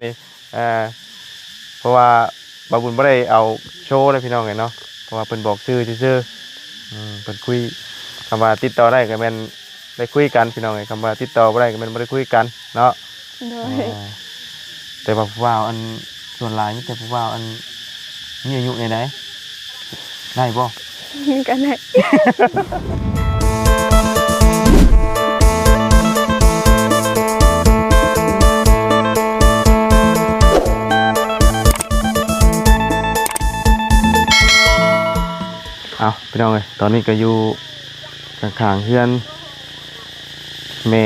ນີ້ ເອີ ເພາະວ່າບ່າວບຸນບໍ່ໄດ້ເອົາໂຊເດ້ພີ່ນ້ອງເອີຍເນາະ ເພາະວ່າເພິ່ນບອກຊື່ຊື່ໆ ອືມ ເພິ່ນຄຸຍ ຄຳວ່າຕິດຕໍ່ໄດ້ກໍແມ່ນໄດ້ຄຸຍກັນພີ່ນ້ອງເອີຍ ຄຳວ່າຕິດຕໍ່ບໍ່ໄດ້ກໍແມ່ນບໍ່ໄດ້ຄຸຍກັນເນາະ ໂດຍ ອ່າ ແຕ່ວ່າຜູ້ບ່າວອັນ ສ່ວນຫຼາຍມີແຕ່ຜູ້ບ່າວອັນມີອາຍຸແດ່ໃດ ໄດ້ບໍ່? ກໍໄດ້ ເອົາ ພີ່ນ້ອງເອີຍ ຕອນນີ້ກໍຢູ່ຂ້າງໆເຮືອນແມ່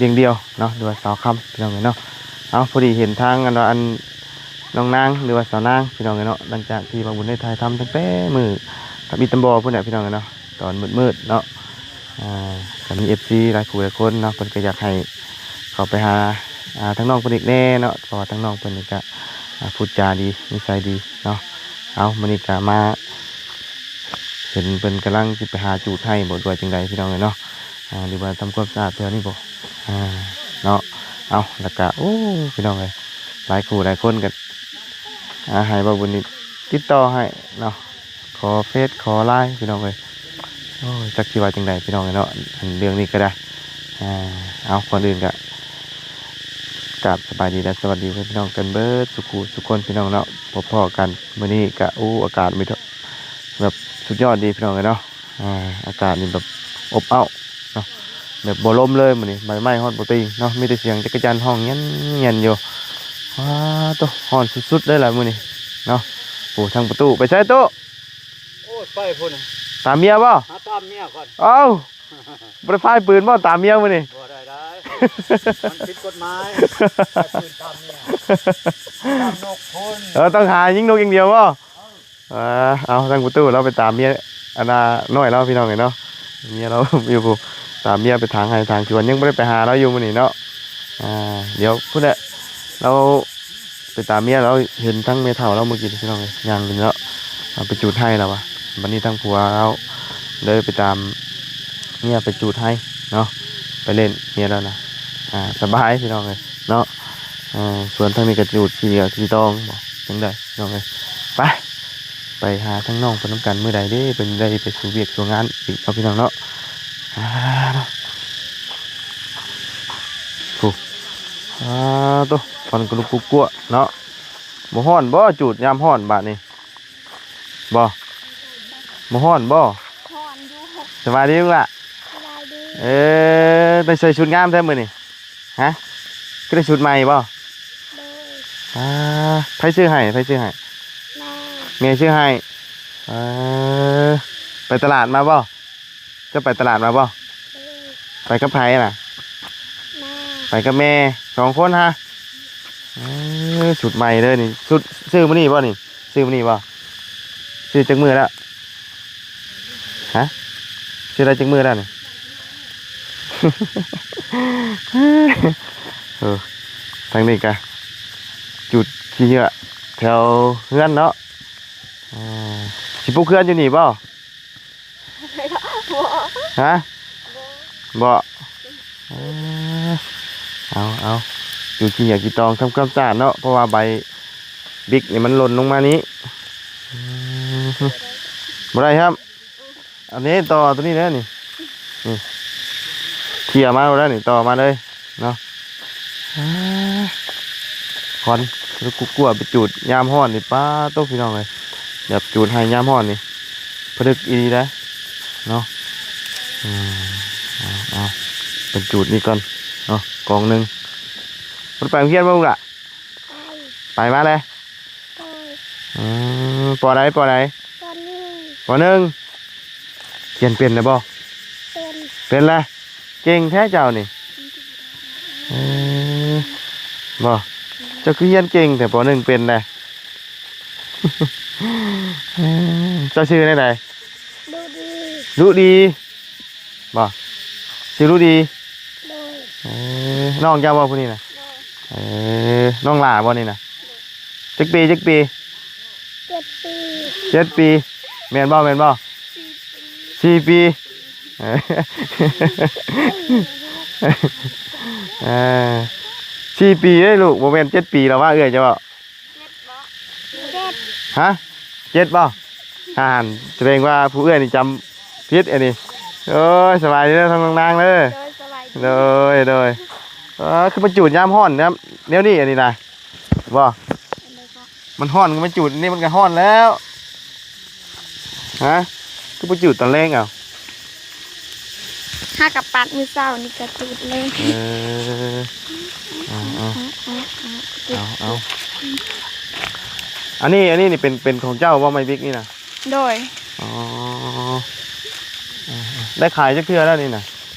ລ້ຽງດ່ຽວເນາະ ຫຼືວ່າສາວຄຳ ພີ່ນ້ອງເອີຍເນາະ ເອົາ ພໍດີເຫັນທາງ ອັນວ່າ ອັນ ນ້ອງນາງ ຫຼືວ່າສາວນາງ ພີ່ນ້ອງເອີຍເນາະ ຫຼັງຈາກທີ່ບ່າວບຸນໄດ້ຖ່າຍທຳຕັ້ງແຕ່ມື້ຕຳອິດຕຳບໍ່ພຸ້ນແຫຼະ ພີ່ນ້ອງເອີຍເນາະ ຕອນມືດໆເນາະ ອ່າ ກໍມີເອັຟຊີຫຼາຍຜູ້ຫຼາຍຄົນເນາະ ເພິ່ນກໍຢາກໃຫ້ເຂົ້າໄປຫາ ອ່າ ທາງນ້ອງເພິ່ນອີກແດ່ເນາະ ເພາະວ່າທາງນ້ອງເພິ່ນນີ້ກໍ ອ່າ ພູດຈາດີ ນິໄສດີເນາະ ເອົາ ມື້ນີ້ກໍມາ ເຫັນເພິ່ນກຳລັງຊິໄປຫາຈູດໄຮ່ບໍ່ ຫຼືວ່າຈັ່ງໃດ ພີ່ນ້ອງເອີຍເນາະ ອ່າ ຫຼືວ່າທຳຄວາມສະອາດແຖວນີ້ບໍ່ ອ່າ ເນາະ ເອົາ ແລ້ວກະ ໂອ້ ພີ່ນ້ອງເອີຍ ຫຼາຍຄູ່ຫຼາຍຄົນກໍ ອ່າ ໃຫ້ບ່າວບຸນນີ້ຕິດຕໍ່ໃຫ້ເນາະ ຂໍເຟສຂໍລາຍ ພີ່ນ້ອງເອີຍ ໂອ້ຍ ຈັກຊິວ່າຈັ່ງໃດ ພີ່ນ້ອງເອີຍເນາະ ອັນເລື່ອງນີ້ກໍໄດ້ ອ່າ ເອົາ ກ່ອນອື່ນກໍ ກາບສະບາຍດີ ແລະ ສະຫວັດດີພໍ່ແມ່ພີ່ນ້ອງກັນເບິດສູ່ຄູ່ສູ່ຄົນ ພີ່ນ້ອງເນາະ ພົບພໍ້ກັນມື້ນີ້ກະ ໂອ້ ອາກາດມີ ແບບສຸດຍອດດີພີ່ນ້ອງເອີຍເນາະ ອ່າ ອາກາດນີ້ແບບອົບອ້າວເນາະ ແບບບໍ່ລົມເລີຍມື້ນີ້ ໃບໄມ້ຮອດບໍ່ຕີງເນາະ ມີແຕ່ສຽງຈັກກະຈານຮ້ອງແງ່ນໆຢູ່ ວ້າໂຕ ຮ້ອນສຸດໆເລີຍລະມື້ນີ້ເນາະ ໂອ້ ທາງປະຕູ ໄປໃສຕູ້? ໂອ້ຍ ໄປພຸ້ນ ຕາມເມຍບໍ່? ຫາຕາມເມຍກ່ອນ ເອົ້າ ບໍ່ໄດ້ພາຍປືນບໍ່ຕາມເມຍມື້ນີ້? ບໍ່ໄດ້ໄດ້ ມັນຜິດກົດໝາຍ ພາຍປືນຕາມເມຍ ຕາມນົກພຸ້ນ ເອີ ຕ້ອງຫາຍິງນົກຢ່າງດຽວບໍ່? ເອີ ເອົາ ທາງປະຕູລາວໄປຕາມເມຍ ອັນນ່າ ນ້ອຍລາວ ພີ່ນ້ອງເອີຍເນາະ ເມຍລາວຢູ່ພຸ້ນ ຕາມເມຍໄປຖາງໄຮ່ຖາງສວນ ຍັງບໍ່ໄດ້ໄປຫາລາວຢູ່ມື້ນີ້ເນາະ ອ່າ ດຽວພຸ້ນແຫຼະ ລາວ ໄປຕາມເມຍ ລາວເຫັນທັງແມ່ເຖົ້າລາວມື້ກີ້ ພີ່ນ້ອງເອີຍ ຍ່າງຢູ່ເນາະ ເອົາໄປຈູດໄຮ່ລາວວ່າ ບັດນີ້ທາງຜົວລາວເລີຍໄປຕາມເມຍໄປຈູດໄຮ່ເນາະ ໄປຫຼິ້ນເມຍລາວນະ ອ່າ ສະບາຍພີ່ນ້ອງເອີຍເນາະ ເອີ ສ່ວນທາງນີ້ກໍຈູດຂີ້ເຫຍື້ອຂີ້ຕອງບໍ ຈັ່ງໃດພີ່ນ້ອງເອີຍ ໄປ ໄປຫາທາງນ້ອງເພິ່ນນຳກັນ ມື້ໃດເດ້ເພິ່ນໄດ້ໄປສູ່ວຽກສູ່ງານອີກເນາະ ພີ່ນ້ອງເນາະ ອ່າ ໂອ້ ອ່າ ໂຕ ຄວັນກະລຸກກຸກກົວເນາະ ບໍ່ຮ້ອນບໍ່ ຈູດຍາມຮ້ອນບາດນີ້ ບໍ່ ບໍ່ຮ້ອນບໍ່? ຮ້ອນຢູ່ ສະບາຍດີລູກຫຼ້າ ສະບາຍດີ ເອີ ໄດ້ໃສ່ຊຸດງາມແທ້ມື້ນີ້ ຮະ ຄືໄດ້ຊຸດໃໝ່ບໍ່? ໂດຍ ອ່າ ໃຜຊື້ໃຫ້ ໃຜຊື້ໃຫ້? ແມ່ ແມ່ຊື້ໃຫ້ ເອີ ໄປຕະຫຼາດມາບໍ່? ເຈົ້າໄປຕະຫຼາດມາບໍ່? ໂດຍ ໄປກັບໃຜນະ? ແມ່ ໄປກັບແມ່ ສອງຄົນຮະ ເອີ ຊຸດໃໝ່ເດີນີ້ ຊຸດ ຊື້ມື້ນີ້ບໍ່ນີ້? ຊື້ມື້ນີ້ບໍ່? ຊື້ຈັກມື້ແລ້ວ? ຮະ? ຊື້ໄດ້ຈັກມື້ແລ້ວນີ້? ເອີ ທາງນີ້ກະຈູດຂີ້ເຫຍື້ອແຖວເຮືອນເນາະ ເອີ ຊິປຸກເຮືອນຢູ່ນີ້ບໍ່? ບໍ່ ຮະ? ບໍ່ ບໍ່ ເອີ ເອົາ ເອົາ ຢູ່ຂີ້ເຫຍື້ອຂີ້ຕອງທຳຄວາມສະອາດເນາະ ເພາະວ່າໃບບິກນີ້ມັນຫຼົ່ນລົງມານີ້ ອືມ ບໍ່ໄດ້ຄັບ ອັນນີ້ຕໍ່ຕົວນີ້ແຫຼະນີ້ ນີ້ ເຄຍມາແລ້ວນີ້ ຕໍ່ມາເລີຍເນາະ ອ່າ ຄວັນ ກະລຸກກຸກກົວໄປຈູດຍາມຮ້ອນນີ້ ປາໂຕ ພີ່ນ້ອງເອີຍ ແບບຈູດໄຮ່ຍາມຮ້ອນນີ້ ຜະນຶກອີ່ຫຼີໄດ໋ເນາະ ອືມ ເອົາ ເອົາ ເພິ່ນຈູດນີ້ກ່ອນເນາະ ກອງໜຶ່ງ ບໍ່ໄດ້ໄປໂຮງຮຽນບໍ່ລູກຫຼ້າ? ໄປ ໄປມາແລ້ວ ໂດຍ ອືມ ປໍໃດ ປໍໃດ? ປໍໜຶ່ງ ປໍໜຶ່ງ ຂຽນເປັນແລ້ວບໍ່? ເປັນ ເປັນແລ້ວ ເກັ່ງແທ້ເຈົ້ານີ້ ເອີ ບໍ່ ເຈົ້າຄືຮຽນເກັ່ງແທ້ ປໍໜຶ່ງເປັນແລ້ວ ເຈົ້າຊື່ແນວໃດ? ດຸດີ ດຸດີ ບໍ່ ຊື່ລຸດີ ໂດຍ ເອີ ນ້ອງເຈົ້າບໍ່ຜູ້ນີ້ນະ? ໂດຍ ເອີ ນ້ອງຫຼ້າບໍ່ນີ້ນະ? ໂດຍ ຈັກປີ ຈັກປີ? ເຈັດປີ ເຈັດປີ ແມ່ນບໍ່ ແມ່ນບໍ່? ສີ່ປີ ສີ່ປີ ເອີ ເອີ ສີ່ປີເດ້ລູກ ບໍ່ແມ່ນເຈັດປີແລ້ວວະ ເອື້ອຍເຈົ້າເວົ້າ. ເຈັດບໍ່? ເຈັດ. ຮະ? ເຈັດບໍ່? ອ່ານ ສະແດງວ່າຜູ້ເອື້ອຍນີ້ຈຳຜິດອັນນີ້. ໂອ້ຍ ສະບາຍດີເດີທາງນ້ອງນາງເດີ. ໂດຍ ສະບາຍດີ. ໂດຍ ໂດຍ. ເອີ ຄືມາຈູດຍາມຮ້ອນ ຍາມແນວນີ້ອັນນີ້ນະ ບໍ່? ມັນຮ້ອນ ມັນຈູດນີ້ມັນກໍຮ້ອນແລ້ວ. ຮະ? ຄືບໍ່ຈູດຕອນແລງເອົາ? ຫາກະປັດມື້ເຊົ້ານີ້ກະຈູດເລີຍ. ເອີ ເອົາ ເອົາ ເອົາ ເອົາ ເອົາ. ອັນນີ້ ອັນນີ້ນີ້ເປັນ ເປັນຂອງເຈົ້າບໍ່ ໄມ້ບິກນີ້ນະ? ໂດຍ. ອໍ ໄດ້ຂາຍຈັກເທື່ອແລ້ວນີ້ນະ?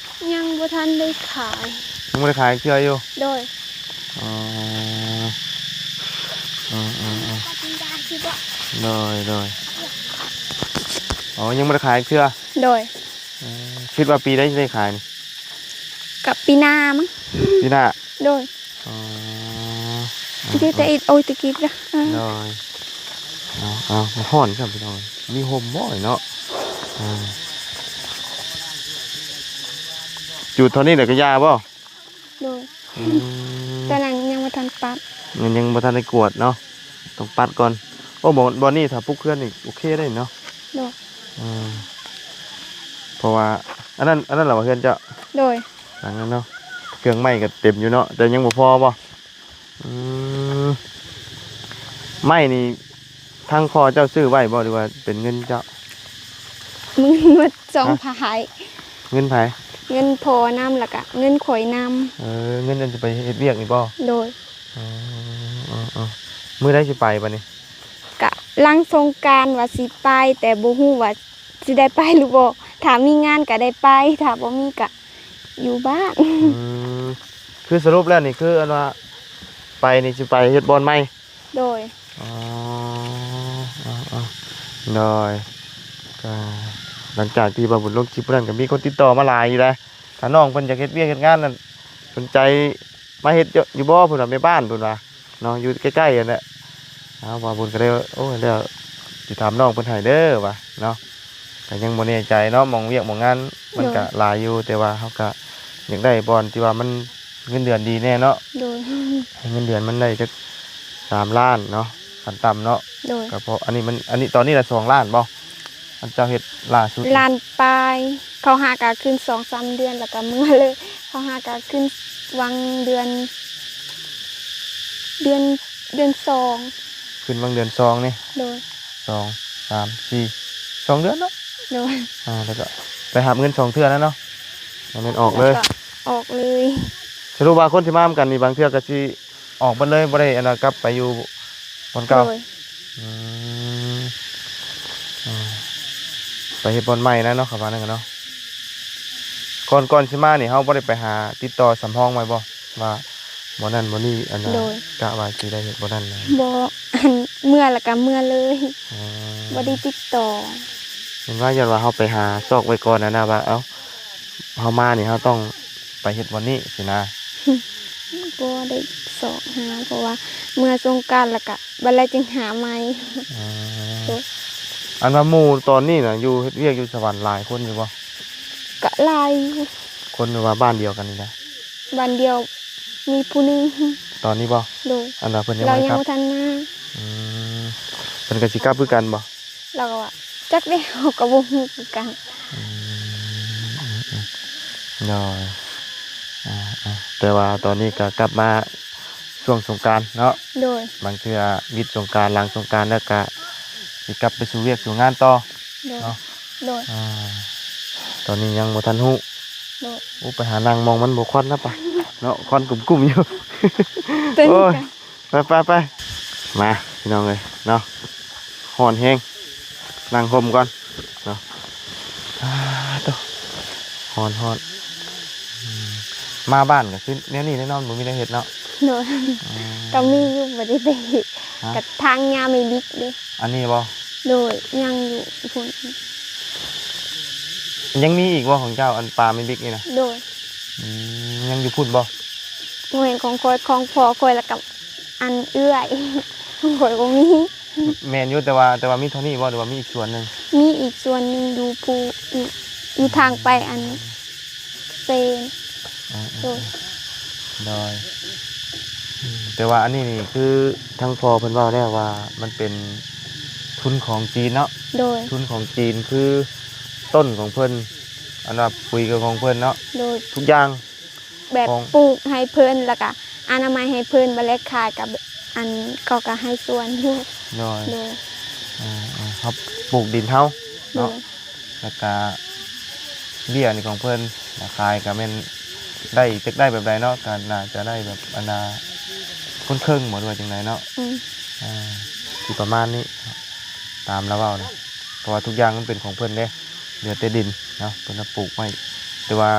ຍັງບໍ່ທັນໄດ້ຂາຍ. ຍັງບໍ່ໄດ້ຂາຍເທື່ອຢູ່? ໂດຍ. ອໍ ເອີ ເອີ ເອີ ໂດຍ ໂດຍ. ອໍ ຍັງບໍ່ໄດ້ຂາຍເທື່ອ? ໂດຍ. ເອີ ຄິດວ່າປີໃດຊິໄດ້ຂາຍນີ້? ກະປີໜ້າມັ້ງ. ປີໜ້າ? ໂດຍ. ອໍ ເອີ ເອີ ເອີ ໂດຍ. ເອົາ ເອົາ ມັນຮ້ອນຊ້ຳພີ່ນ້ອງ ມີຮົ່ມບໍ່ເນາະ? ເອີ ຈູດເທົ່ານີ້ແຫຼະກະຢ່າບໍ່? ໂດຍ. ອືມ ຕອນນັ້ນຍັງບໍ່ທັນປັດ ມັນຍັງບໍ່ທັນໄດ້ກວດເນາະ ຕ້ອງປັດກ່ອນ. ໂອ້ ບ່ອນ ບ່ອນນີ້ຖ້າປຸກເຮືອນນີ້ໂອເຄເດ້ເນາະ. ໂດຍ. ເອີ ເພາະວ່າ ອັນນັ້ນ ອັນນັ້ນລະວ່າເຮືອນເຈົ້າ? ໂດຍ. ຫຼັງນັ້ນເນາະ ເຄື່ອງໄມ້ກໍເຕັມຢູ່ເນາະ ແຕ່ຍັງບໍ່ພໍບໍ່? ອືມ ໄມ້ນີ້ທາງພໍ່ເຈົ້າຊື້ໄວ້ບໍ່ ຫຼືວ່າເປັນເງິນເຈົ້າ? ເງິນໝົດສອງ ຮະ? ພາຍ. ເງິນໃຜ? ເງິນພໍ່ນຳ ແລ້ວກະເງິນຂ້ອຍນຳ. ເອີ ເງິນອັນຈະໄປເຮັດວຽກນີ້ບໍ່? ໂດຍ. ເອີ ເອີ ເອີ ມື້ໃດຊິໄປບາດນີ້? ກະຫຼັງສົງການວ່າຊິໄປ ແຕ່ບໍ່ຮູ້ວ່າຊິໄດ້ໄປຫຼືບໍ່. ຖ້າມີງານກະໄດ້ໄປ ຖ້າບໍ່ມີກະຢູ່ບ້ານ. ອືມ ຄືສະຫຼຸບແລ້ວນີ້ ຄືອັນວ່າໄປນີ້ຊິໄປເຮັດບ່ອນໃໝ່? ໂດຍ. ອໍ ໂດຍ. ກໍຫຼັງຈາກທີ່ບ່າວບຸນລົງຄລິບນັ້ນ ກໍມີຄົນຕິດຕໍ່ມາຫຼາຍຢູ່ໃດ໋. ຖ້ານ້ອງເພິ່ນຢາກເຮັດວຽກເຮັດງານນັ້ນ ສົນໃຈມາເຮັດຢູ່ບໍ່? ເພິ່ນວ່າແມ່ບ້ານເພິ່ນວ່າເນາະ ຢູ່ໃກ້ໆຫັ້ນແຫຼະ. ເອົາ ບ່າວບຸນກໍເລີຍ ໂອ້ຍ ແລ້ວຊິຖາມນ້ອງເພິ່ນໃຫ້ເດີວ່າເນາະ. ກໍຍັງບໍ່ແນ່ໃຈເນາະ ໝ່ອງວຽກໝ່ອງງານມັນ ໂດຍ ກໍຫຼາຍຢູ່ ແຕ່ວ່າເຮົາກໍຢາກໄດ້ບ່ອນທີ່ວ່າມັນ ເງິນເດືອນດີແນ່ເນາະ. ໂດຍ. ໃຫ້ເງິນເດືອນມັນໄດ້ຈັກສາມລ້ານເນາະ ຂັ້ນຕ່ຳເນາະ. ໂດຍ. ກໍເພາະອັນນີ້ມັນ ອັນນີ້ຕອນນີ້ລະສອງລ້ານບໍ່? ອັນເຈົ້າເຮັດລ່າສຸດ ລ້ານປາຍ. ເຂົ້າຫາກະຂຶ້ນສອງສາມເດືອນ ແລ້ວກະເມືອເລີຍ. ເຂົ້າຫາກະຂຶ້ນຫວ່າງເດືອນ ເດືອນ ເດືອນສອງ. ຂຶ້ນຫວ່າງເດືອນສອງນີ້? ໂດຍ. ສອງ ສາມ ສີ່ ສອງເດືອນເນາະ. ໂດຍ. ອ່າ ແລ້ວກໍໄປຮັບເງິນສອງເທື່ອແລ້ວເນາະ ແລ້ວແມ່ນອອກເລີຍ. ແລ້ວກໍອອກເລີຍ. ສະຫຼຸບວ່າຄົນທີ່ມານຳກັນນີ້ ບາງເທື່ອກໍຊິອອກເບິດເລີຍ ບໍ່ໄດ້ອັນນາ ກັບໄປຢູ່ບ່ອນເກົ່າ. ໂດຍ. ອືມ ອ່າ ໄປເຮັດບ່ອນໃໝ່ນະເນາະ ເຂົາວ່ານັ້ນກໍເນາະ. ກ່ອນ ກ່ອນຊິມານີ້ ເຮົາບໍ່ໄດ້ໄປຫາຕິດຕໍ່ສຳຮອງໄວ້ບໍ່? ວ່າບໍ່ນັ້ນບໍ່ນີ້ ອັນນ່າ ໂດຍ ກະວ່າຊິໄດ້ເຮັດບໍ່ນັ້ນນະ. ບໍ່ ອັນ ເມືອແລ້ວກະເມືອເລີຍ. ອໍ ບໍ່ໄດ້ຕິດຕໍ່. ເຫັນວ່າ ຢ້ານວ່າເຮົາໄປຫາຊອກໄວ້ກ່ອນຫັ້ນນະ ວ່າ ເອົ້າ ເຮົາມານີ້ເຮົາຕ້ອງໄປເຮັດບ່ອນນີ້ຊີ້ນະ. ບໍ່ໄດ້ຊອກຫາ ເພາະວ່າເມືອສົງການແລ້ວກະ ບັດແລ້ວຈຶ່ງຫາໃໝ່. ອໍ ໂດຍ. ອັນວ່າໝູ່ຕອນນີ້ນະ ຢູ່ເຮັດວຽກຢູ່ສະຫວັນຫຼາຍຄົນຢູ່ບໍ່? ກະຫຼາຍຢູ່. ຄົນ ຫຼືວ່າບ້ານດຽວກັນນີ້ນະ? ບ້ານດຽວ ມີຜູ້ໜຶ່ງ. ຕອນນີ້ບໍ່? ໂດຍ. ອັນວ່າເພິ່ນຍັງ ລາວຍັງບໍ່ທັນມາ. ອືມ ເພິ່ນກໍຊິກັບຄືກັນບໍ່? ລາວກໍວ່າ ຈັກເດ້ ເຮົາກໍບໍ່ຮູ້ຄືກັນ. ອືມ ໂດຍ. ອ່າ ແຕ່ວ່າຕອນນີ້ກໍກັບມາຊ່ວງສົງການເນາະ. ໂດຍ. ບາງເທື່ອວິດສົງການ ຫຼັງສົງການແລ້ວກໍຊິກັບໄປສູ່ວຽກສູ່ງານຕໍ່. ໂດຍ ເນາະ. ໂດຍ. ອ່າ ຕອນນີ້ຍັງບໍ່ທັນຮູ້. ໂດຍ. ໂອ້ ໄປຫານັ່ງໝ່ອງມັນບໍ່ຄວັນນະປະເນາະ ຄວັນກຸ້ມໆຢູ່. ໂອ້ຍ ໄປໆໆ ມາພີ່ນ້ອງເອີຍເນາະ ຮ້ອນແຮງ ນັ່ງຮົ່ມກ່ອນເນາະ. ອາ ໂທ້ ຮ້ອນໆ. ອືມ ມາບ້ານກໍຄືແນວນີ້ແນ່ນອນ ບໍ່ມີແນວເຮັດເນາະ. ໂດຍ. ອືມ ກໍມີຢູ່ ບໍ່ໄດ້ໄປເຮັດ. ຮະ? ກໍທາງຫຍ້າແມ່ບິກເດ້. ອັນນີ້ບໍ່? ໂດຍ ຍັງຢູ່ພຸ້ນ. ຍັງມີອີກບໍ່ຂອງເຈົ້າ ອັນປ່າແມ່ບິກນີ້ນະ? ໂດຍ. ອືມ ຍັງຢູ່ພຸ້ນບໍ່? ບໍ່ແມ່ນຂອງຂ້ອຍ ຂອງພໍ່ຂ້ອຍ ແລ້ວກໍອັນເອື້ອຍ ຂອງຂ້ອຍບໍ່ມີ. ແມ່ນຢູ່ ແຕ່ວ່າ ແຕ່ວ່າມີເທົ່ານີ້ບໍ່ ຫຼືວ່າມີອີກສວນໜຶ່ງ? ມີອີກສວນໜຶ່ງຢູ່ພູ ຢູ່ ຢູ່ທາງໄປອັນເຊນ. ອືມ ໂດຍ ໂດຍ. ແຕ່ວ່າອັນນີ້ນີ້ຄືທາງພໍ່ເພິ່ນເວົ້າແລ້ວວ່າມັນເປັນທຶນຂອງຈີນເນາະ. ໂດຍ ທຶນຂອງຈີນ ຄືຕົ້ນຂອງເພິ່ນ ອັນວ່າປຸຍກໍຂອງເພິ່ນເນາະ. ໂດຍ ທຸກຢ່າງ ແບບ ຂອງ ປູກໃຫ້ເພິ່ນ ແລ້ວກະອະນາໄມໃຫ້ເພິ່ນ ບາດແລ້ວຂາຍກັບ ອັນ ເຂົາກະໃຫ້ສ່ວນຢູ່. ໂດຍ ໂດຍ ເອີໆ ເຮົາປູກດິນເຮົາເນາະ. ໂດຍ ແລ້ວກະເບ້ຍນີ້ຂອງເພິ່ນ ແລ້ວຂາຍກະແມ່ນໄດ້ ຈັກໄດ້ແບບໃດເນາະ ກະໜ້າຈະໄດ້ແບບ ອັນນ່າ ຄົນເຄິ່ງບໍ ຫຼືວ່າຈັ່ງໃດເນາະ. ອືມ ອ່າ ຊິປະມານນີ້ ຕາມລາວເວົ້ານະ ເພາະວ່າທຸກຢ່າງມັນເປັນຂອງເພິ່ນເດ້ ເຫຼືອແຕ່ດິນເນາະ ເພິ່ນນະປູກໄວ້. ແຕ່ວ່າ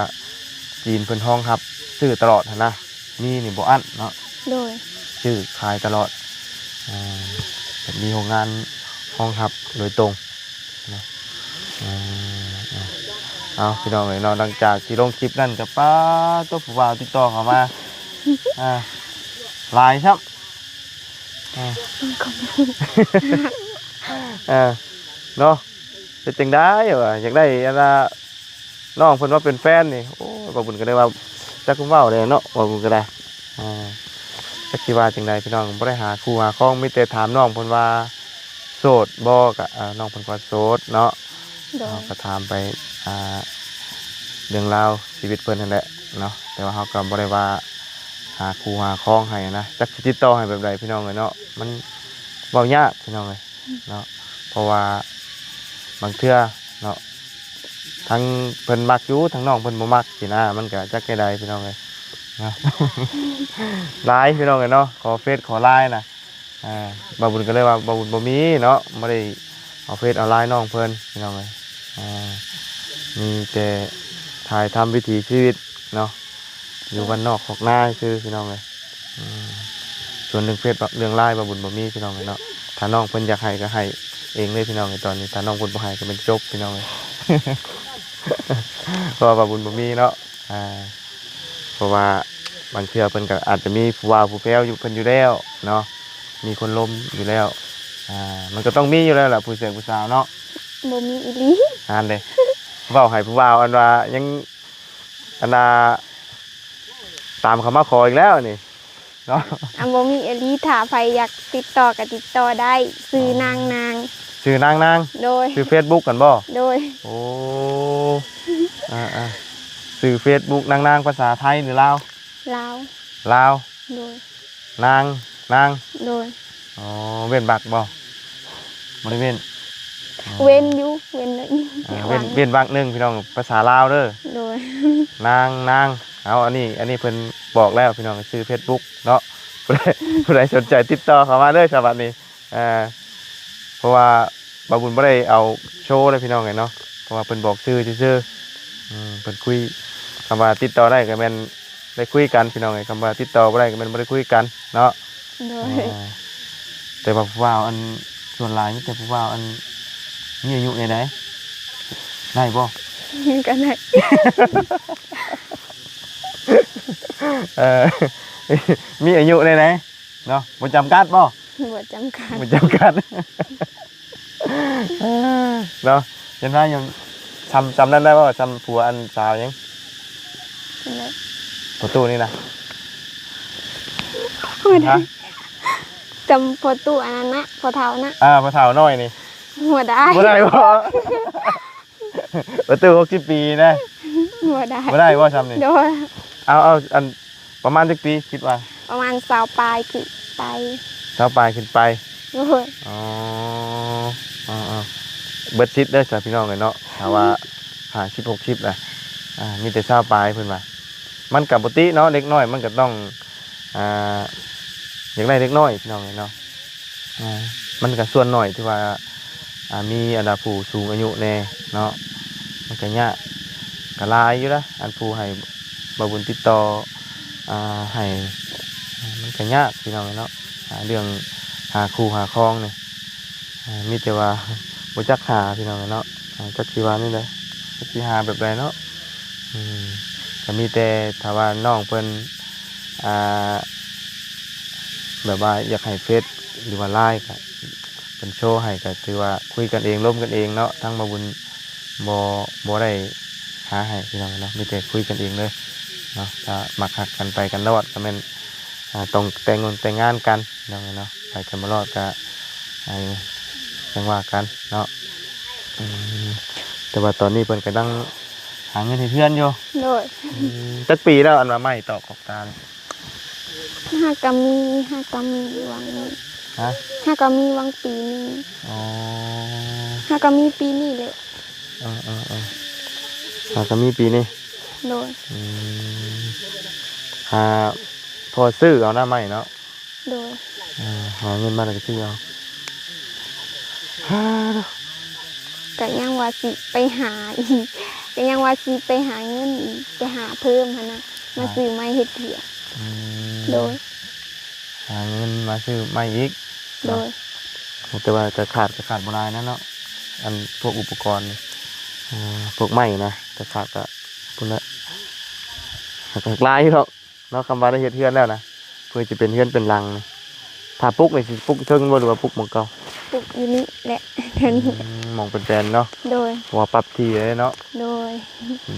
ຈີນເພິ່ນຮອງຮັບຊື້ຕະຫຼອດຫັ້ນນະ ມີນີ້ບໍ່ອັ້ນເນາະ. ໂດຍ ຊື້ຂາຍຕະຫຼອດ ອ່າ ແບບມີໂຮງງານຮອງຮັບໂດຍຕົງເນາະ. ເອີ ເອົາ ເອົາ ພີ່ນ້ອງເອີຍເນາະ ຫຼັງຈາກທີ່ລົງຄລິບນັ້ນກໍ ປາໂຕ ຜູ້ບ່າວຕິດຕໍ່ເຂົ້າມາ ອ່າ ຫຼາຍຊ້ຳ ເອີ ເອີ ເນາະ ເປັນຈັ່ງໃດວະ ຢາກໄດ້ອັນນ່າ ນ້ອງເພິ່ນມາເປັນແຟນນີ້ ໂອ້ຍ ບ່າວບຸນກໍໄດ້ວ່າ ຈັກເວົ້າແດ່ເນາະ ບ່າວບຸນກໍໄດ້ ອ່າ ຈັກຊິວ່າຈັ່ງໃດພີ່ນ້ອງ ບໍ່ໄດ້ຫາຄູ່ຫາຄອງ ມີແຕ່ຖາມນ້ອງເພິ່ນວ່າໂສດບໍ່ ກະ ອ່າ ນ້ອງເພິ່ນກໍວ່າໂສດເນາະ. ໂດຍ ເຮົາກໍຖາມໄປ ອ່າ ເລື່ອງລາວຊີວິດເພິ່ນຫັ້ນແຫຼະເນາະ ແຕ່ວ່າເຮົາກໍບໍ່ໄດ້ວ່າຫາຄູ່ຫາຄອງໃຫ້ນະ ຈັກຊິຕິດຕໍ່ໃຫ້ແບບໃດພີ່ນ້ອງເອີຍເນາະ ມັນເວົ້າຍາກພີ່ນ້ອງເອີຍ ເນາະ ເພາະວ່າບາງເທື່ອເນາະ ທັງເພິ່ນມັກຢູ່ ທັງນ້ອງເພິ່ນບໍ່ມັກຊີ້ນະ ມັນກະຈັກແນວໃດພີ່ນ້ອງເອີຍເນາະ. ຫຼາຍພີ່ນ້ອງເອີຍເນາະ ຂໍເຟສຂໍລາຍນະ ອ່າ ບ່າວບຸນກໍເລີຍວ່າບ່າວບຸນບໍ່ມີເນາະ ບໍ່ໄດ້ເອົາເຟສເອົາລາຍນ້ອງເພິ່ນພີ່ນ້ອງເອີຍ ອ່າ ມີແຕ່ຖ່າຍທຳວິຖີຊີວິດເນາະ ຢູ່ບ້ານນອກຄອກນາຊື່ພີ່ນ້ອງເອີຍ. ອືມ ສ່ວນເລື່ອງເຟສ ເລື່ອງລາຍ ບ່າວບຸນບໍ່ມີພີ່ນ້ອງເອີຍເນາະ ຖ້ານ້ອງເພິ່ນຢາກໃຫ້ກໍໃຫ້ເອງເລີຍພີ່ນ້ອງເອີຍ ຕອນນີ້ ຖ້ານ້ອງເພິ່ນບໍ່ໃຫ້ກໍແມ່ນຈົບພີ່ນ້ອງເອີຍ ເພາະວ່າບ່າວບຸນບໍ່ມີເນາະ ອ່າ ເພາະວ່າບາງເທື່ອເພິ່ນກໍອາດຈະມີຜູ້ບ່າວຜູ້ແພ້ວຢູ່ ເພິ່ນຢູ່ແລ້ວເນາະ ມີຄົນລົມຢູ່ແລ້ວ ອ່າ ມັນກໍຕ້ອງມີຢູ່ແລ້ວລະ ຜູ້ຊາຍຜູ້ສາວເນາະ. ບໍ່ມີອີ່ຫຼີ ຫັ້ນເດ້ ເວົ້າໃຫ້ຜູ້ບ່າວ ອັນວ່າຍັງ ອັນນ່າ ຕາມເຂົາມາຂໍອີກແລ້ວນີ້ເນາະ. ອັນ ບໍ່ມີອີ່ຫຼີ ຖ້າໃຜຢາກຕິດຕໍ່ກໍຕິດຕໍ່ໄດ້ ຊື່ນາງນາງ ຊື່ນາງນາງ. ໂດຍ ຊື່ເຟສບຸກຫັ້ນບໍ່? ໂດຍ ໂອ້ ອ່າໆ ຊື່ເຟສບຸກນາງນາງ ພາສາໄທຫຼືລາວ? ລາວ ລາວ ໂດຍ ນາງ ນາງ ໂດຍ ອໍ ເວັ້ນວັກບໍ່? ບໍ່ໄດ້ເວັ້ນ ອໍ ເວັ້ນຢູ່ ເວັ້ນໜ້ອຍໜຶ່ງ ອ່າ ເວັ້ນ ເວັ້ນວັກໜຶ່ງພີ່ນ້ອງ ພາສາລາວເດີ ໂດຍ ນາງ ນາງ ເອົາ ອັນນີ້ ອັນນີ້ເພິ່ນບອກແລ້ວພີ່ນ້ອງ ຊື່ເຟສບຸກເນາະ ຜູ້ໃດ ຜູ້ໃດສົນໃຈຕິດຕໍ່ເຂົ້າມາເດີສະບັດນີ້ ອ່າ ເພາະວ່າບ່າວບຸນບໍ່ໄດ້ເອົາໂຊເດີພີ່ນ້ອງເອີຍເນາະ ເພາະວ່າເພິ່ນບອກຊື່ຊື່ໆ ອືມ ເພິ່ນຄຸຍ ຄຳວ່າຕິດຕໍ່ໄດ້ກໍແມ່ນໄດ້ຄຸຍກັນພີ່ນ້ອງເອີຍ ຄຳວ່າຕິດຕໍ່ບໍ່ໄດ້ກໍແມ່ນບໍ່ໄດ້ຄຸຍກັນເນາະ. ໂດຍ ອ່າ ແຕ່ວ່າຜູ້ບ່າວ ອັນ ສ່ວນຫຼາຍມີແຕ່ຜູ້ບ່າວ ອັນ ມີອາຍຸແນວໃດ ໄດ້ບໍ່? ກໍໄດ້ ເອີ ມີອາຍຸແນວໃດ ເນາະ ບໍ່ຈຳກັດບໍ່? ບໍ່ຈຳກັດ ບໍ່ຈຳກັດ ເນາະ ເຫັນວ່າຍັງ ຊ່ຳ ຊ່ຳນັ້ນໄດ້ບໍ່? ຊ່ຳຜົວອັນສາວຫຍັງ? ຈັ່ງໃດ? ພໍ່ຕູ້ນີ້ນະ ບໍ່ໄດ້ ຮະ? ຈຳພໍ່ຕູ້ອັນນັ້ນນະ ພໍ່ເຖົ້ານະ ອ່າ ພໍ່ເຖົ້ານ້ອຍນີ້ ບໍ່ໄດ້ ບໍ່ໄດ້ບໍ່? ປະຕູຫົກສິບປີນະ ບໍ່ໄດ້ ບໍ່ໄດ້ບໍ່ຊ່ຳນີ້? ໂດຍ ເອົາ ເອົາ ອັນ ປະມານຈັກປີຄິດວ່າ? ປະມານຊາວປາຍຂຶ້ນໄປ ຊາວປາຍຂຶ້ນໄປ ໂດຍ ອໍ ເອົາ ເອົາ ເບິດສິດເດີຊະພີ່ນ້ອງເອີຍເນາະ ຖ້າວ່າຫ້າສິບ ຫົກສິບນະ ອ່າ ມີແຕ່ຊາວປາຍເພິ່ນວ່າ ມັນກໍບໍ່ຕິເນາະ ເດັກນ້ອຍມັນກໍຕ້ອງ ອ່າ ຢາກໄດ້ເດັກນ້ອຍພີ່ນ້ອງເອີຍເນາະ ອ່າ ມັນກໍສ່ວນໜ້ອຍທີ່ວ່າ ອ່າ ມີອັນດາຜູ້ສູງອາຍຸແດ່ເນາະ ມັນກໍຍາກ ກໍຫຼາຍຢູ່ນະ ອັນຜູ້ໃຫ້ບ່າວບຸນຕິດຕໍ່ ອ່າ ໃຫ້ ມັນກໍຍາກພີ່ນ້ອງເອີຍເນາະ ຫາເລື່ອງຫາຄູ່ຫາຄອງນີ້ ອ່າ ມີແຕ່ວ່າບໍ່ຈັກຫາພີ່ນ້ອງເອີຍເນາະ ອ່າ ຈັກຊິວ່າແນວໃດ ຈັກຊິຫາແບບໃດເນາະ ອືມ ກໍມີແຕ່ຖ້າວ່ານ້ອງເພິ່ນ ອ່າ ແບບວ່າຢາກໃຫ້ເຟສ ຫຼືວ່າລາຍ ກໍເພິ່ນໂຊໃຫ້ ກໍຖືວ່າຄຸຍກັນເອງ ລົມກັນເອງເນາະ ທາງບ່າວບຸນບໍ່ ບໍ່ໄດ້ຫາໃຫ້ພີ່ນ້ອງເນາະ ມີແຕ່ຄຸຍກັນເອງເລີຍເນາະ ຖ້າມັກຮັກກັນໄປກັນຕະຫຼອດ ກໍແມ່ນ ອ່າ ຕ້ອງແຕ່ງງານ ແຕ່ງງານກັນພີ່ນ້ອງເອີຍເນາະ ໄປກັນບໍ່ລອດກະ ອ່າ ຈັ່ງວ່າກັນເນາະ. ອືມ ແຕ່ວ່າຕອນນີ້ເພິ່ນກຳລັງຫາເງິນເຮັດເຮືອນຢູ່. ໂດຍ. ອືມ ຈັກປີແລ້ວ ອັນວ່າໄມ້ຕອກຂອບຕານີ້? ຫາກະມີ ຫາກະມີຫວ່າງນີ້. ຮະ? ຫາກະມີຫວ່າງປີນີ້. ອໍ ຫາກະມີປີນີ້ແຫຼະ. ເອີໆໆ ຫາກະມີປີນີ້. ໂດຍ. ອືມ ຫາພໍຊື້ເອົານະໄມ້ເນາະ. ໂດຍ. ເອີ ຫາເງິນມາແລ້ວກໍຊື້ເອົາ. ກະຍັງວ່າຊິໄປຫາອີກ ກະຍັງວ່າຊິໄປຫາເງິນອີກ ໄປຫາເພີ່ມຫັ້ນນະ ມາ ຫາ ຊື້ໄມ້ເຮັດເຮືອນ. ອືມ ໂດຍ. ຫາເງິນມາຊື້ໄມ້ອີກ. ໂດຍ. ແຕ່ວ່າກະຂາດ ກະຂາດບໍ່ຫຼາຍນະເນາະ ອັນພວກອຸປະກອນ ອ່າ ພວກໄມ້ນະ ກະຂາດກະພຸ້ນແຫຼະ ກະຫຼາຍຢູ່ດອກ. ເນາະ ຄຳວ່າໄດ້ເຮັດເຮືອນແລ້ວນະ ເພື່ອຈະເປັນເຮືອນເປັນຫຼັງ ຖ້າປຸກນີ້ຊິປຸກເທິງບໍ່ ຫຼືວ່າປຸກໝ່ອງເກົ່າ? ປຸກຢູ່ນີ້ແຫຼະ ແຖວນີ້. ອືມ ໝ່ອງເປັນແປນເນາະ. ໂດຍ. ເພາະວ່າປັບທີ່ເດ້ເນາະ. ໂດຍ. ອື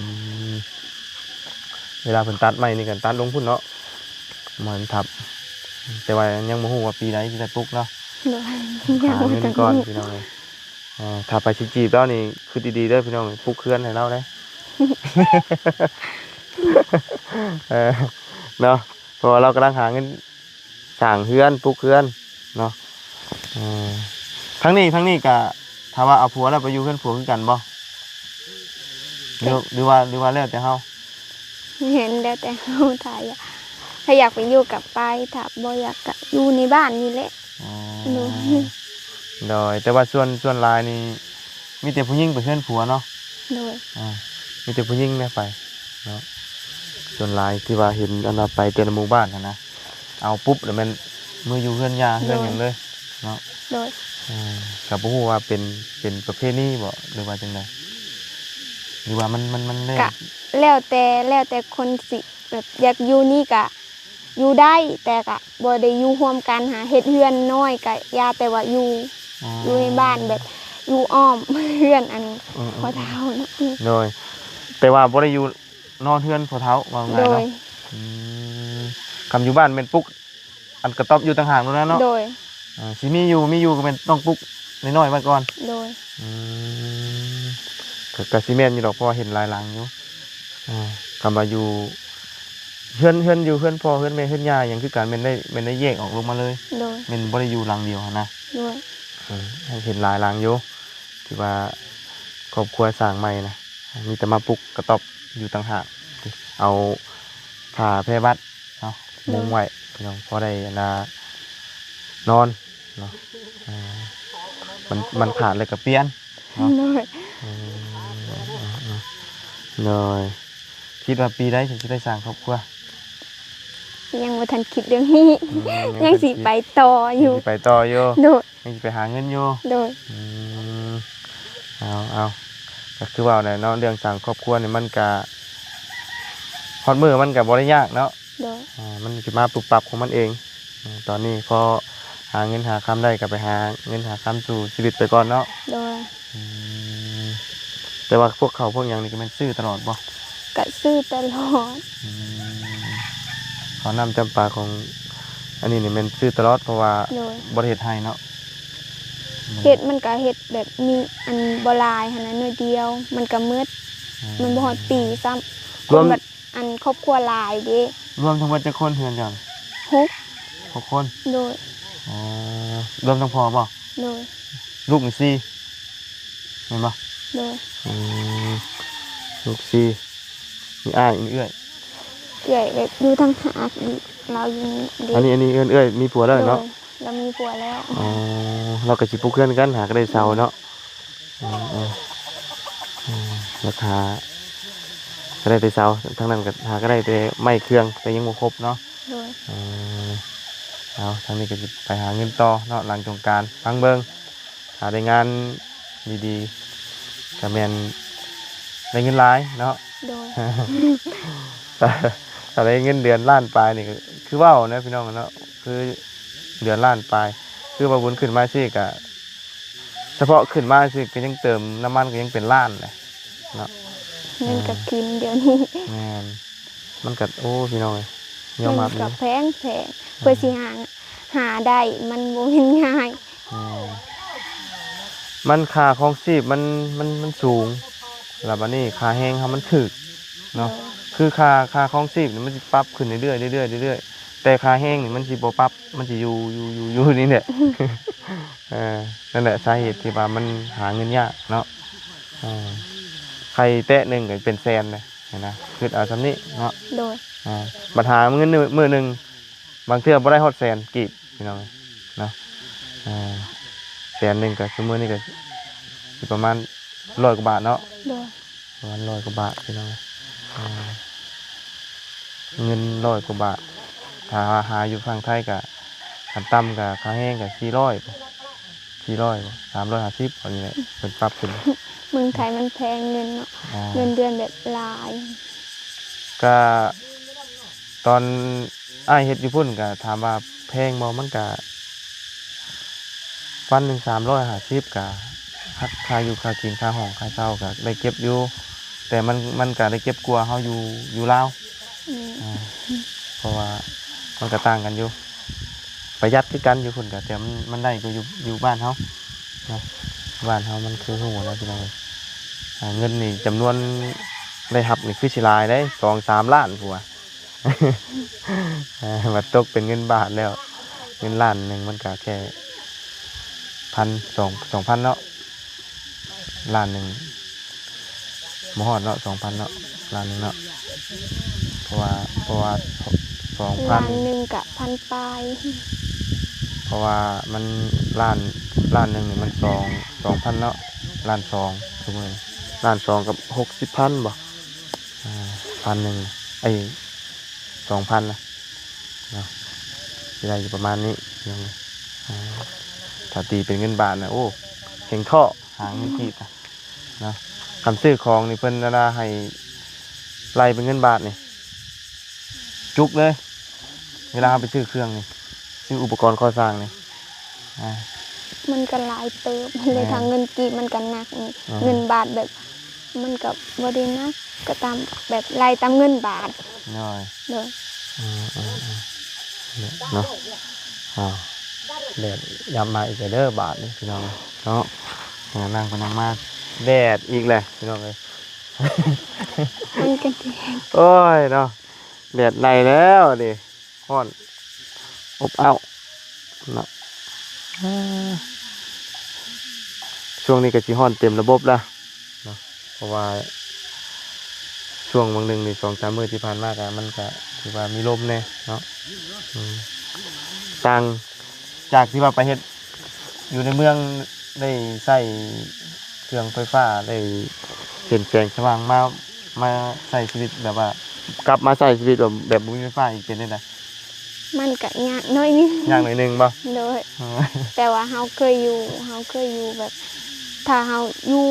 ມ ເວລາເພິ່ນຕັດໄມ້ນີ້ກໍຕັດລົງພຸ້ນເນາະ ໝ່ອງທັບ ແຕ່ວ່າຍັງບໍ່ຮູ້ວ່າປີໃດຊິໄດ້ປຸກເນາະ. ໂດຍ. ຫາເງິນກ່ອນ ພີ່ນ້ອງເອີຍ. ອ່າ ຖ້າໄປຊິຈີບລາວນີ້ ຄິດດີໆເດີພີ່ນ້ອງ ປຸກເຮືອນໃຫ້ລາວເດ້ ເອີ ເນາະ ເພາະວ່າລາວກຳລັງຫາເງິນສ້າງເຮືອນ ປຸກເຮືອນເນາະ. ເອີ ທາງນີ້ ທາງນີ້ກະ ຖ້າວ່າເອົາຜົວແລ້ວໄປຢູ່ເຮືອນຜົວຄືກັນບໍ່? ຫຼື ຫຼືວ່າ ຫຼືວ່າແລ້ວແຕ່ເຮົາ? ແມ່ນ ແລ້ວແຕ່ເຮົາ ຖ້າຢາກ ຖ້າຢາກໄປຢູ່ກໍໄປ ຖ້າບໍ່ຢາກກໍຢູ່ໃນບ້ານນີ້ແຫຼະ. ອໍ ໂດຍ ໂດຍ ແຕ່ວ່າສ່ວນ ສ່ວນຫຼາຍນີ້ ມີແຕ່ຜູ້ຍິງໄປເຮືອນຜົວເນາະ. ໂດຍ. ອ່າ ມີແຕ່ຜູ້ຍິງແຫຼະໄປເນາະ ສ່ວນຫຼາຍທີ່ວ່າເຫັນອັນວ່າໄປແຕ່ລະໝູ່ບ້ານຫັ້ນນະ ເອົາປຸບແລ້ວແມ່ນເມືອຢູ່ເຮືອນຍ່າເຮືອນຫຍັງເລີຍເນາະ. ໂດຍ. ເອີ ກໍບໍ່ຮູ້ວ່າເປັນ ເປັນປະເພນີບໍ ຫຼືວ່າຈັ່ງໃດ ຫຼືວ່າມັນ ມັນ ມັນແລ້ວ? ກະແລ້ວແຕ່ ແລ້ວແຕ່ຄົນຊິແບບຢາກຢູ່ນີ້ກະ ຢູ່ໄດ້ ແຕ່ກະບໍ່ໄດ້ຢູ່ຮ່ວມກັນຫາ ເຮັດເຮືອນນ້ອຍກະຢ່າ ແຕ່ວ່າຢູ່ ອໍ ຢູ່ໃນບ້ານແບບຢູ່ອ້ອມເຮືອນອັນ ເອີໆໆ ພໍ່ເຖົ້າເນາະ. ໂດຍ ແຕ່ວ່າບໍ່ໄດ້ຢູ່ນອນເຮືອນພໍ່ເຖົ້າ ວ່າງ່າຍເນາະ. ໂດຍ. ອືມ ຄັນຢູ່ບ້ານແມ່ນປຸກອັນກະຕ໊ອບຢູ່ຕ່າງຫາກໂລດນະເນາະ. ໂດຍ. ເອີ ຊິມີຢູ່ ມີຢູ່ກໍແມ່ນຕ້ອງປຸກນ້ອຍໆໄວ້ກ່ອນ. ໂດຍ. ອືມ ກະ ກະຊິແມ່ນຢູ່ດອກ ເພາະວ່າເຫັນຫຼາຍຫຼັງຢູ່. ອ່າ ຄຳວ່າຢູ່ເຮືອນ ເຮືອນຢູ່ເຮືອນພໍ່ເຮືອນແມ່ເຮືອນຍ່າຫຍັງຄືກັນ ແມ່ນໄດ້ ແມ່ນໄດ້ແຍກອອກລົງມາເລີຍ. ໂດຍ. ແມ່ນບໍ່ໄດ້ຢູ່ຫຼັງດຽວຫັ້ນນະ. ໂດຍ. ເອີ ເຫັນຫຼາຍຫຼັງຢູ່ ທີ່ວ່າຄອບຄົວສ້າງໃໝ່ນະ ມີແຕ່ມາປຸກກະຕ໊ອບຢູ່ຕ່າງຫາກ ເອົາຜ້າແພບັດເນາະ ໂດຍ ມຸງໄວ້ພີ່ນ້ອງ ພໍໄດ້ອັນນ່ານອນເນາະ. ເອີ ມັນ ມັນຂາດແລ້ວກະປ່ຽນ ເນາະ. ໂດຍ. ອືມ ໂດຍ. ຄິດວ່າປີໃດເຖິງຊິໄດ້ສ້າງຄອບຄົວ? ຍັງບໍ່ທັນຄິດເລື່ອງນີ້. ອືມ ຍັງ ຍັງ ຍັງ ຊິໄປຕໍ່ຢູ່ ຍັງຊິໄປຕໍ່ຢູ່. ໂດຍ. ຍັງຊິໄປຫາເງິນຢູ່. ໂດຍ. ອືມ ເອົາ ເອົາ ກໍຄືເວົ້າແຫຼະເນາະ ເລື່ອງສ້າງຄອບຄົວນີ້ມັນກະ ຮອດມື້ມັນກະບໍ່ໄດ້ຍາກເນາະ. ໂດຍ. ອ່າ ມັນຊິມາປຸບປັບຂອງມັນເອງ. ອືມ ຕອນນີ້ພໍຫາເງິນຫາຄຳໄດ້ກໍໄປຫາເງິນຫາຄຳສູ່ຊີວິດໄປກ່ອນເນາະ. ໂດຍ. ອືມ ແຕ່ວ່າພວກເຂົ້າພວກຫຍັງນີ້ກໍແມ່ນຊື້ຕະຫຼອດບໍ່? ກະຊື້ຕະຫຼອດ. ອືມ ເຂົ້ານ້ຳຈຳປາຂອງອັນນີ້ນີ້ແມ່ນຊື້ຕະຫຼອດ ເພາະວ່າ ໂດຍ ບໍ່ໄດ້ເຮັດໄຮ່ເນາະ. ເຮັດມັນກະເຮັດແບບມີອັນບໍ່ຫຼາຍຫັ້ນນະ ໜ້ອຍດຽວ ມັນກະໝົດ. ອືມ ມັນບໍ່ຮອດປີຊ້ຳ. ລວມ ຄົນບັດ ອັນຄອບຄົວຫຼາຍເດ້. ລວມທັງໝົດຈັກຄົນເຮືອນເຈົ້າ? ຫົກ. ຫົກຄົນ? ໂດຍ. ອໍ ລວມທັງພໍ່ບໍ່? ໂດຍ. ລູກນີ້ສີ່ແມ່ນບໍ່? ໂດຍ. ອືມ ລູກສີ່ ມີອ້າຍ ມີເອື້ອຍ? ເອື້ອຍແບບຢູ່ຕ່າງຫາກອີກ ລາວຢູ່ນີ້ເດ້. ອັນນີ້ ອັນນີ້ເອື້ອຍ ເອື້ອຍມີຜົວແລ້ວເນາະ? ໂດຍ. ລາວມີຜົວແລ້ວ. ອໍ ລາວກໍຊິປຸກເຮືອນຄືກັນ ຫາກໍໄດ້ເສົາເນາະ. ອືມ ອືມ ອືມ ລາຄາກໍໄດ້ແຕ່ເສົາ ທາງນັ້ນກໍຫາກໍໄດ້ແຕ່ໄມ້ເຄື່ອງ ແຕ່ຍັງບໍ່ຄົບເນາະ. ໂດຍ. ເອີ ເອົາ ທາງນີ້ກໍຊິໄປຫາເງິນຕໍ່ເນາະ ຫຼັງສົງການ ຟັງເບິ່ງ ຖ້າໄດ້ງານດີໆ ກໍແມ່ນໄດ້ເງິນຫຼາຍເນາະ. ໂດຍ. ຖ້າ ຖ້າໄດ້ເງິນເດືອນລ້ານປາຍນີ້ ກໍຄືເວົ້ານະພີ່ນ້ອງເນາະ ຄືເດືອນລ້ານປາຍ ຄືວ່າບຸນຂຶ້ນມາຊີ້ກໍ ສະເພາະຂຶ້ນມາຊື່ກໍຍັງເຕີມນ້ຳມັນກໍຍັງເປັນລ້ານແຫຼະເນາະ. ເງິນກໍຂຶ້ນດຽວນີ້. ແມ່ນ ມັນກໍ ໂອ້ ພີ່ນ້ອງເອີຍ ຍອມຮັບຢູ່ ເງິນກໍແພງໆ ເພື່ອຊິຫາ ຫາໄດ້ ມັນບໍ່ແມ່ນງ່າຍ. ແມ່ນ ມັນຄ່າຄອງຊີບມັນ ມັນ ມັນສູງ ແລ້ວບັດນີ້ຄ່າແຮງເຮົາມັນຖືກເນາະ. ໂດຍ ຄືຄ່າ ຄ່າຄອງຊີບນີ້ມັນຊິປັບຂຶ້ນເລື້ອຍໆ ເລື້ອຍໆ ເລື້ອຍໆ ແຕ່ຄ່າແຮງນີ້ມັນຊິບໍ່ປັບ ມັນຊິຢູ່ ຢູ່ ຢູ່ ຢູ່ນີ້ແຫຼະ. ເອີ ນັ້ນແຫຼະສາເຫດທີ່ວ່າມັນຫາເງິນຍາກເນາະ. ເອີ ໄຂ່ແຕະໜຶ່ງກໍເປັນແສນເດ້ຫັ້ນນະ ຄິດເອົາສ່ຳນີ້ເນາະ. ໂດຍ ອ່າ ບັດຫາເງິນມື້ໜຶ່ງ ບາງເທື່ອບໍ່ໄດ້ຮອດແສນກີບ ພີ່ນ້ອງເອີຍເນາະ. ອ່າ ແສນໜຶ່ງກໍ ຊຸມື້ນີ້ກໍຊິປະມານຮ້ອຍກວ່າບາດເນາະ. ໂດຍ ປະມານຮ້ອຍກວ່າບາດ ພີ່ນ້ອງເອີຍ. ອ່າ ເງິນຮ້ອຍກວ່າບາດ ຖ້າຫາຢູ່ຝັ່ງໄທກໍ ຂັ້ນຕ່ຳກໍຄ່າແຮງກໍສີ່ຮ້ອຍ ສີ່ຮ້ອຍ ສາມຮ້ອຍຫ້າສິບ ອັນນີ້ແຫຼະ ເພິ່ນປັບຂຶ້ນ. ເມືອງໄທມັນແພງເງິນເນາະ. ອ່າ ເງິນເດືອນແບບຫຼາຍ ກະຕອນອ້າຍເຮັດຢູ່ພຸ້ນ ກະຖາມວ່າແພງບໍ່ ມັນກະວັນໜຶ່ງສາມຮ້ອຍຫ້າສິບ ກະຫັກຄ່າຢູ່ຄ່າກິນ ຄ່າຫ້ອງຄ່າເຊົ່າ ກະໄດ້ເກັບຢູ່ ແຕ່ມັນ ມັນກະໄດ້ເກັບກວ່າເຮົາຢູ່ ຢູ່ລາວ. ອືມ ອ່າ ເພາະວ່າມັນກໍຕ່າງກັນຢູ່ ປະຢັດຄືກັນຢູ່ພຸ້ນກໍ ແຕ່ມັນ ມັນໄດ້ກວ່າຢູ່ ຢູ່ບ້ານເຮົາເນາະ. ບ້ານເຮົາມັນຄືຮູ້ນະພີ່ນ້ອງເອີຍ ອ່າ ເງິນນີ້ຈຳນວນລາຍຮັບນີ້ຄືຊິຫຼາຍເດ້ ສອງສາມລ້ານພຸ້ນວ່າ ອ່າ ມາຕົກເປັນເງິນບາດແລ້ວ ເງິນລ້ານໜຶ່ງມັນກໍແຄ່ພັນ ສອງ ສອງພັນເນາະ. ລ້ານໜຶ່ງບໍ່ຮອດເນາະ ສອງພັນເນາະ ລ້ານໜຶ່ງເນາະ. ເພາະວ່າ ເພາະວ່າສອງ ສອງພັນ ລ້ານໜຶ່ງກະພັນປາຍ ເພາະວ່າມັນລ້ານ ລ້ານໜຶ່ງນີ້ມັນສອງ ສອງພັນເນາະ ລ້ານສອງ ຊຸມື້ນີ້ ລ້ານສອງກັບຫົກສິບພັນບໍ່ ອ່າ ພັນໜຶ່ງ ເອີຍ ສອງພັນນະ ເນາະ ຊິໄດ້ຢູ່ປະມານນີ້ພີ່ນ້ອງເອີຍ. ອ່າ ຖ້າຕີເປັນເງິນບາດນະ ໂອ້ ເຮັງເທາະຫາເງິນກີບນະເນາະ. ຄັນຊື້ຂອງນີ້ເພິ່ນເວລາໃຫ້ໄລ່ເປັນເງິນບາດນີ້ ຈຸກເລີຍ ເວລາເຮົາໄປຊື້ເຄື່ອງນີ້ ຊື້ອຸປະກອນກໍ່ສ້າງນີ້ ອ່າ ມັນກໍຫຼາຍເຕີບເລີຍ. ແມ່ນ ຖ້າເງິນກີບມັນກໍໜັກນີ້ ອ່າ ເງິນບາດແບບ ມັນກໍບໍ່ໄດ້ໜັກ ກໍຕາມແບບໄລ່ຕາມເງິນບາດ. ໂດຍ ໂດຍ ເອີໆໆ ເນາະ. ອ້າວ ແດດຢາມມາອີກແລ້ວເດີບາດນີ້ພີ່ນ້ອງເນາະ. ເອີ ນັ່ງໄປນັ່ງມາ ແດດອີກແລ້ວພີ່ນ້ອງເອີຍ. ມັນກໍແດດ ໂອ້ຍເນາະ ແດດໄລ່ແລ້ວເດ້. ຮ້ອນອົບອ້າວເນາະ. ຊ່ວງນີ້ກໍຊິຮ້ອນເຕັມລະບົບລະເນາະ ເພາະວ່າຊ່ວງຫວ່າງໜຶ່ງນີ້ ສອງສາມມື້ທີ່ຜ່ານມາກໍ ມັນກໍຖືວ່າມີລົມແດ່ເນາະ. ອືມ ຕ່າງຈາກທີ່ວ່າໄປເຮັດຢູ່ໃນເມືອງ ໄດ້ໃຊ້ເຄື່ອງໄຟຟ້າ ໄດ້ເຫັນແສງສະຫວ່າງມາ ມາໃຊ້ຊີວິດແບບວ່າ ກັບມາໃຊ້ຊີວິດແບບ ແບບບໍ່ມີໄຟຟ້າອີກເປັນຈັ່ງໃດ? ມັນກະຍາກໜ້ອຍໜຶ່ງ. ຍາກໜ້ອຍໜຶ່ງບໍ່? ໂດຍ ເອີ ແຕ່ວ່າເຮົາເຄີຍຢູ່ ເຮົາເຄີຍຢູ່ແບບ ຖ້າເຮົາຢູ່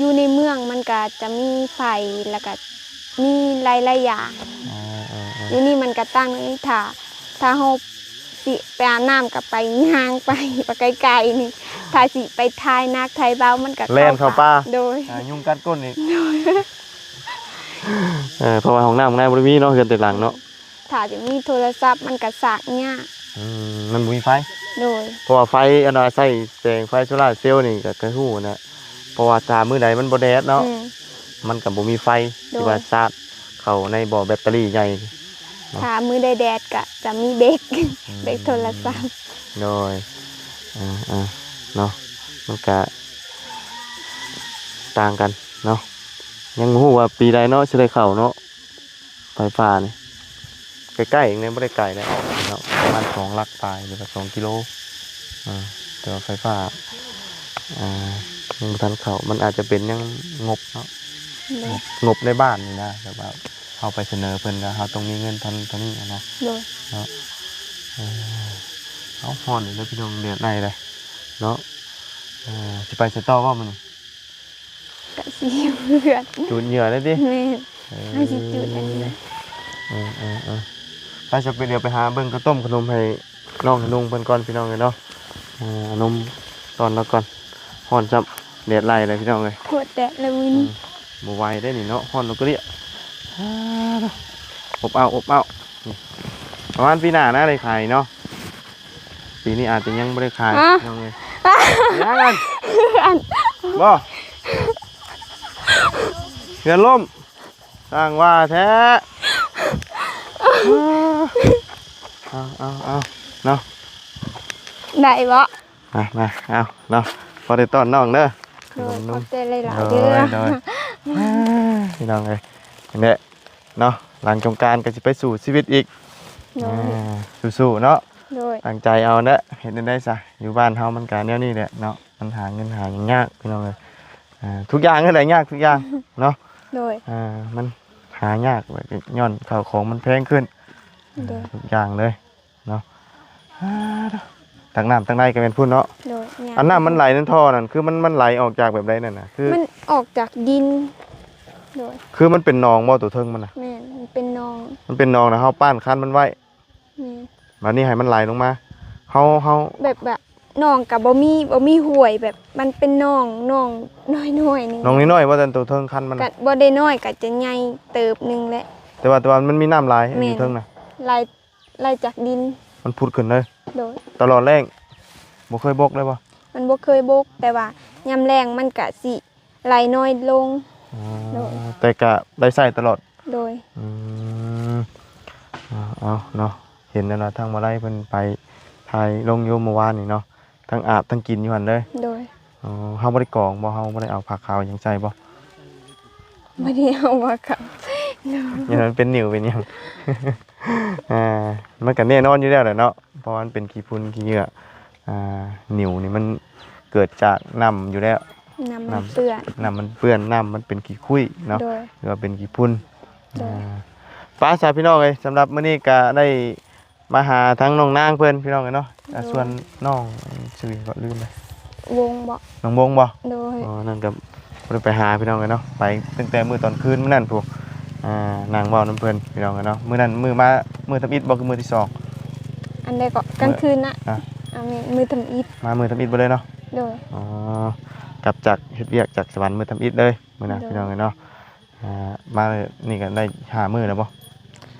ຢູ່ໃນເມືອງມັນກະຈະມີໄຟ ແລ້ວກະມີຫຼາຍໆຢ່າງ. ເອີໆ ຢູ່ນີ້ມັນກະຕ່າງ ຖ້າ ຖ້າເຮົາ ຊິໄປອາບນ້ຳກໍໄປ ຍ່າງໄປ ໄປໄກໆນີ້ ຖ້າຊິໄປຖ່າຍໜັກຖ່າຍເບົາ ມັນກໍແລ່ນເຂົ້າປ່າ. ໂດຍ ອ່າ ຍຸງກັດກົ້ນອີກ. ໂດຍ ເອີ ເພາະວ່າຫ້ອງນ້ຳຫ້ອງໃນບໍ່ໄດ້ມີເນາະ ເຮືອນແຕ່ຫຼັງເນາະ. ຖ້າຈະມີໂທລະສັບມັນກໍສາກຍາກ. ອືມ ມັນບໍ່ມີໄຟ. ໂດຍ ເພາະວ່າໄຟ ອັນວ່າໃຊ້ແສງໄຟໂຊລາເຊວນີ້ກໍ ກໍຮູ້ນະ ເພາະວ່າຖ້າມື້ໃດມັນບໍ່ແດດເນາະ ອືມ ມັນກໍບໍ່ມີໄຟ ໂດຍ ທີ່ວ່າສາດເຂົ້າໃນບໍ່ແບັດເຕີຣີໃຫຍ່ເນາະ. ຖ້າມື້ໃດແດດກະຈະມີເບກ ອືມ ເບກໂທລະສັບ. ໂດຍ ອ່າໆ ເນາະ ມັນກະຕ່າງກັນເນາະ. ຍັງບໍ່ຮູ້ວ່າປີໃດເນາະ ຊິໄດ້ເຂົ້າເນາະ ໄຟຟ້ານີ້. ໃກ້ໆເອງເດ້ ບໍ່ໄດ້ໄກເດ້ເນາະ ປະມານສອງຫຼັກປາຍ ຫຼືວ່າສອງກິໂລ ອ່າ ແຕ່ວ່າໄຟຟ້າ ອ່າ ຍັງບໍ່ທັນເຂົ້າ. ມັນອາດຈະເປັນຫຍັງ ງົບເນາະ ໂດຍ ງົບໃນບ້ານນີ້ນະ ແບບວ່າເຮົາໄປສະເໜີເພິ່ນວ່າເຮົາຕ້ອງມີເງິນເທົ່າ ເທົ່ານີ້ນະ. ໂດຍ ເນາະ ເອີ ເອົາ ຮ້ອນເດີພີ່ນ້ອງ ແດດໄລ່ເດ້ເນາະ. ເອີ ຊິໄປໃສຕໍ່ບໍ່ມື້ນີ້? ກະຊິຢູ່ເຮືອນ ຈູດເຫຍື່ອໄດ້ຕິ? ແມ່ນ ເອີ ເຮົາຊິຈູດອັນນີ້. ເອີໆໆ ໄປ ຊິໄປ ດຽວໄປຫາເບິ່ງເຂົ້າຕົ້ມຂະໜົມໃຫ້ນ້ອງຫະນຸງເພິ່ນກ່ອນ ພີ່ນ້ອງເອີຍເນາະ. ເອີ ເອົານົມຕ້ອນລາວກ່ອນ ຮ້ອນຊ້ຳ ແດດໄລ່ແລ້ວ ພີ່ນ້ອງເອີຍ. ໂຄດແດດແລ້ວມື້ນີ້ ອືມ ບໍ່ໄຫວເດ້ນີ້ເນາະ ຮ້ອນລະກະເລຍ ອາ ອົບອ້າວ ອົບອ້າວ. ປະມານປີໜ້ານະໄດ້ຂາຍເນາະ ປີນີ້ອາດຈະຍັງບໍ່ໄດ້ຂາຍ ອ້າ ພີ່ນ້ອງເອີຍ. ຍັງອັນ ອັນ ບໍ່ ເຮືອນລົ້ມ ຊ່າງວ່າແທ້. ເອົາ ເອົາ ເອົາ ເນາະ ໄດ້ບໍ່? ມາ ມາ ເອົາເນາະ ພໍໄດ້ຕ້ອນນ້ອງເດີ. ໂດຍ ຂະໜົມນົມ ຂອບໃຈຫຼາຍໆ ໂດຍ ເດີ ໂດຍ ອ່າ ພີ່ນ້ອງເອີຍ ນີ້ແຫຼະເນາະ ຫຼັງສົງການກໍຊິໄປສູ້ຊີວິດອີກ. ໂດຍ ອ່າ ສູ້ໆເນາະ. ໂດຍ ຕັ້ງໃຈເອົາແຫຼະ ເຮັດແນວໃດຊະ ຢູ່ບ້ານເຮົາມັນກໍແນວນີ້ແຫຼະເນາະ ມັນຫາເງິນຫາຫຍັງຍາກ ພີ່ນ້ອງເອີຍ. ອ່າ ທຸກຢ່າງຫັ້ນແຫຼະຍາກທຸກຢ່າງເນາະ. ໂດຍ ອ່າ ມັນຫາຍາກ ຍ້ອນເຂົ້າຂອງມັນແພງຂຶ້ນ. ໂດຍ ທຸກຢ່າງເລີຍ ເນາະ. ອ່າ ຕັກນ້ຳຕັກໃນກໍແມ່ນພຸ້ນເນາະ. ໂດຍ ຍ່າງ ອັນນ້ຳມັນໄຫຼໃນທໍ່ນັ້ນ ຄືມັນ ມັນໄຫຼອອກຈາກແບບໃດນັ້ນນະ? ຄືມັນອອກຈາກດິນ. ໂດຍ ຄືມັນເປັນໜອງບໍ່ ໂຕເທິງມັນນະ? ແມ່ນ ມັນເປັນໜອງ ມັນເປັນໜອງນະ ເຮົາປ້ານຄັນມັນໄວ້. ແມ່ນ ບາດນີ້ໃຫ້ມັນໄຫຼລົງມາ ເຮົາ ເຮົາ ແບບ ແບບໜອງກໍບໍ່ມີ ບໍ່ມີຫ້ວຍ ແບບມັນເປັນໜອງ ໜອງນ້ອຍໆ ໜຶ່ງ ໜອງນ້ອຍໆ ວ່າຊັ້ນ ໂຕເທິງຄັນມັນນະ ກໍບໍ່ໄດ້ນ້ອຍ ກໍຈະໃຫຍ່ເຕີບໜຶ່ງແຫຼະ. ແຕ່ວ່າ ແຕ່ວ່າມັນມີນ້ຳຫຼາຍ ແມ່ນ ຢູ່ເທິງນະ ໄຫຼ ໄຫຼຈາກດິນ ມັນຜຸດຂຶ້ນເລີຍ. ໂດຍ ຕະຫຼອດແລ້ງ ບໍ່ເຄີຍບົກເລີຍບໍ່? ມັນບໍ່ເຄີຍບົກ ແຕ່ວ່າຍາມແລ້ງມັນກະຊິໄຫຼນ້ອຍລົງ. ອໍ ໂດຍ ແຕ່ກະໄດ້ໃຊ້ຕະຫຼອດ. ໂດຍ ອືມ ເອົາ ເອົາເນາະ ເຫັນແລ້ວນະ ທາງມາໄລເພິ່ນໄປຖ່າຍລົງຢູ່ມື້ວານນີ້ເນາະ ທັງອາບທັງກິນຢູ່ຫັ້ນເລີຍ. ໂດຍ ອໍ ເຮົາບໍ່ໄດ້ກອງບໍ່? ເຮົາບໍ່ໄດ້ເອົາຜ້າຂາວຫຍັງໃສ່ບໍ່? ບໍ່ໄດ້ເອົາຜ້າຂາວ ໂດຍ ຢ້ານມັນເປັນໜິວເປັນຫຍັງ. ອ່າ ມັນກໍແນ່ນອນຢູ່ແລ້ວແຫຼະເນາະ ເພາະວ່າມັນເປັນຂີ້ຝຸ່ນຂີ້ເຫຍື້ອ ອ່າ ໜິວນີ້ມັນເກີດຈາກນ້ຳຢູ່ແລ້ວ ນ້ຳມັນ ນ້ຳ ເປື້ອນ ນ້ຳມັນເປື້ອນ ນ້ຳມັນເປັນຂີ້ຂຸ້ຍເນາະ. ໂດຍ ຫຼືວ່າເປັນຂີ້ຝຸ່ນ. ໂດຍ ອ່າ ໄປຊະພີ່ນ້ອງເອີຍ ສຳລັບມື້ນີ້ກໍໄດ້ມາຫາທາງນ້ອງນາງເພິ່ນ ພີ່ນ້ອງເອີຍເນາະ. ອ່າ ໂດຍ ສ່ວນນ້ອງຊື່ຫຍັງກໍລືມແລ້ວ ວົງບໍ? ນ້ອງວົງບໍ? ໂດຍ ອໍ ນັ້ນກໍບໍ່ໄດ້ໄປຫາ ພີ່ນ້ອງເອີຍເນາະ ໄປຕັ້ງແຕ່ມື້ຕອນຄືນມື້ນັ້ນພຸ້ນ. ອ່າ ນັ່ງເວົ້ານຳເພິ່ນ ພີ່ນ້ອງເອີຍເນາະ ມື້ນັ້ນມື້ມາ ມື້ທຳອິດບໍ່ ຄືມື້ທີສອງ? ອັນໃດກໍ ມື້ ກາງຄືນນະ. ອ່າ ອ່າ ແມ່ນ ມື້ທຳອິດ ມາມື້ທຳອິດເບິດເລີຍເນາະ. ໂດຍ ອໍ ກັບຈາກເຮັດວຽກຈາກສະຫວັນມື້ທຳອິດເລີຍ ມື້ນັ້ນ ໂດຍ ພີ່ນ້ອງເອີຍເນາະ. ອ່າ ມານີ້ກໍໄດ້ຫ້າມື້ແລ້ວບໍ່?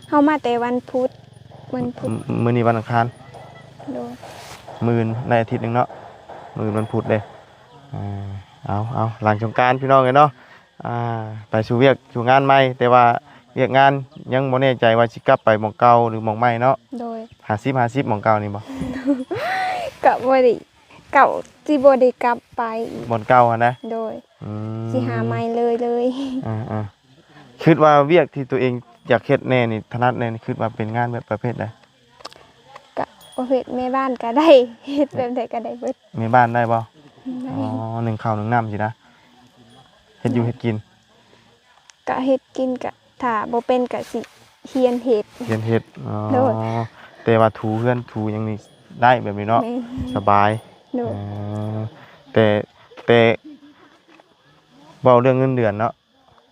ເຮົາມາແຕ່ວັນພຸດ ວັນພຸດ ມື້ ມື້ນີ້ວັນອັງຄານ. ໂດຍ ມື້ອື່ນໄດ້ອາທິດໜຶ່ງເນາະ ມື້ອື່ນວັນພຸດເດ້. ອ່າ ເອົາ ເອົາ ຫຼັງສົງການ ພີ່ນ້ອງເອີຍເນາະ ອ່າ ໄປສູ່ວຽກສູ່ງານໃໝ່ ແຕ່ວ່າວຽກງານຍັງບໍ່ແນ່ໃຈວ່າຊິກັບໄປໝ່ອງເກົ່າ ຫຼື ໝ່ອງໃໝ່ເນາະ. ໂດຍ ຫ້າສິບ ຫ້າສິບ ໝ່ອງເກົ່ານີ້ບໍ່? ກະບໍ່ໄດ້ ເກົ່າ ຊິບໍ່ໄດ້ກັບໄປອີກ ບ່ອນເກົ່າຫັ້ນນະ. ໂດຍ ອືມ ຊິຫາໃໝ່ເລີຍ ເລີຍ. ອ່າໆ ຄິດວ່າວຽກທີ່ຕົວເອງຢາກເຮັດແດ່ນີ້ ຖະໜັດແດ່ນີ້ ຄິດວ່າເປັນງານແບບປະເພດໃດ? ກະປະເພດແມ່ບ້ານກໍໄດ້ ເຮັດແບບໃດກໍໄດ້ເບິດ. ແມ່ບ້ານໄດ້ບໍ່? ໄດ້. ອໍ ໜຶ້ງເຂົ້າໜຶ້ງນ້ຳຊີ້ນະ ເຮັດຢູ່ເຮັດກິນ? ກະເຮັດກິນ ກະຖ້າບໍ່ເປັນກະຊິຮຽນເຮັດ. ຮຽນເຮັດ. ອໍ ໂດຍ ແຕ່ວ່າຖູເຮືອນຖູຫຍັງນີ້ໄດ້ແບບນີ້ເນາະ. ແມ່ນ ສະບາຍ. ໂດຍ ເອີ ແຕ່ ແຕ່ເວົ້າເລື່ອງເງິນເດືອນເນາະ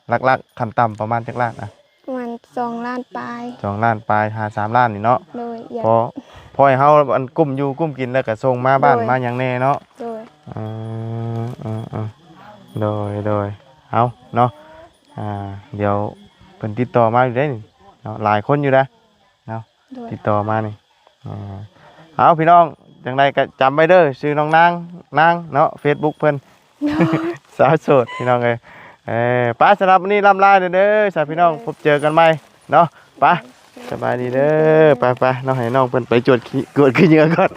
ຫຼັກໆ ຂັ້ນຕ່ຳປະມານຈັກລ້ານອະ? ປະມານສອງລ້ານປາຍ. ສອງລ້ານປາຍຫາສາມລ້ານນີ້ເນາະ. ໂດຍ ພໍ ພໍໃຫ້ເຮົາອັນກຸ້ມຢູ່ກຸ້ມກິນ ແລ້ວກໍສົ່ງມາບ້ານ ໂດຍ ມາຫຍັງແດ່ເນາະ. ໂດຍ ເອີ ເອີ ເອີ ໂດຍ ໂດຍ ເອົາເນາະ ອ່າ ດຽວເພິ່ນຕິດຕໍ່ມາຢູ່ເດ້ນີ້ເນາະ ຫຼາຍຄົນຢູ່ນະເນາະ. ໂດຍ ຕິດຕໍ່ມານີ້. ອ່າ ເອົາ ພີ່ນ້ອງ ຈັ່ງໃດກໍຈຳໄວ້ເດີ ຊື່ນ້ອງນາງ ນາງເນາະ ເຟສບຸກເພິ່ນ ໂດຍ ສາວໂສດ ພີ່ນ້ອງເອີຍ. ເອີ ໄປ ສຳລັບມື້ນີ້ລ່ຳລາເດີ ຊະພີ່ນ້ອງ. ໂດຍ ພົບເຈີກັນໃໝ່ເນາະ. ໄປ ໂດຍ ສະບາຍດີເດີ. ໂດຍ ໄປໆ ເນາະ ໃຫ້ນ້ອງເພິ່ນໄປຈວດຂີ້ ກວດຂີ້ເຫຍື້ອກ່ອນ.